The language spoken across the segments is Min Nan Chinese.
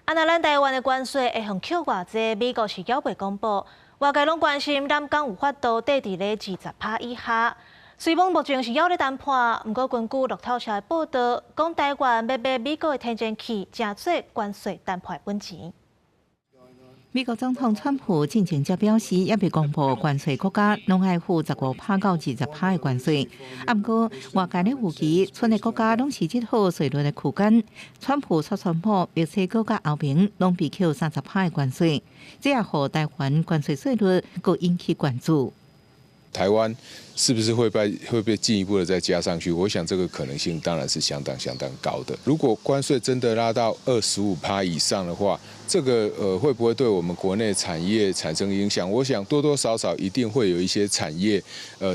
啊，若咱台灣的關稅會予扣偌濟？美國是猶未公布。外界攏關心，咱敢有法度綴佇咧20趴以下。雖罔目前是猶咧談判，毋過根據路透社的報道，講台灣欲買美國的天然氣，成做關稅談判的本錢。美國總統川普進前才表示，猶未公布關稅國家攏愛付15趴到20趴的關稅。啊，毋過外界咧預期，賰的國家攏是這套稅率的區間。川普煞宣布，墨西哥佮歐盟攏被扣30趴的關稅，這也予台灣關稅稅率閣引起關注。台灣是不是會被進一步的再加上去？我想這個可能性當然是相當相當高的。如果關稅真的拉到25趴以上的話，這個會不會對我們國內產業產生影響？我想多多少少一定會有一些產業，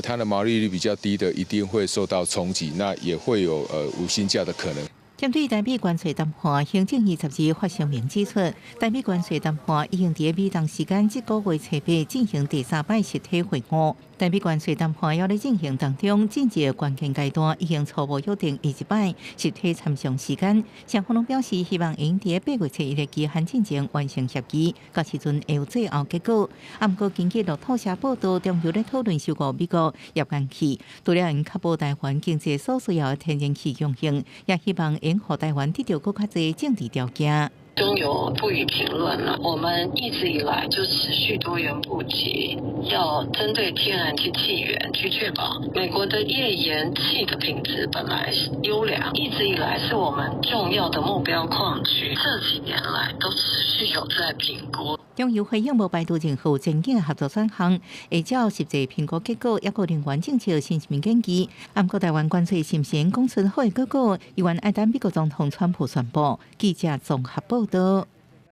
它的毛利率比較低的，一定會受到衝擊，那也會有無薪假的可能。針對台美關稅談判，行政院22發聲明指出，台美關稅談判已經佇美東時間這個月初八進行第三擺實體會晤。台美關稅談判猶咧進行當中，進入關鍵階段，已經初步約定下一擺實體參詳時間。雙方攏表示希望會佇8月初一日期限進前完成協議，到時陣會有最後結果。啊，毋過根據路透社報道，中油咧討論收購美國頁岩氣，除了會確保台灣經濟所需要的天然氣供應，也希望會予台灣得著閣較濟政治條件。中油不予評論了。我們一直以來就持續多元布局，要針對天然氣氣源去確保美國的頁岩氣的品質本來優良，一直以來是我們重要的目標礦區。這幾年來都持續有在評估。中油回應無排除任何前景合作選項，會照實際評估結果，抑閣能源政策新聞建議。毋過台灣關稅是毋是講出好的結果，猶原愛等美國總統川普宣布。記者綜合報道。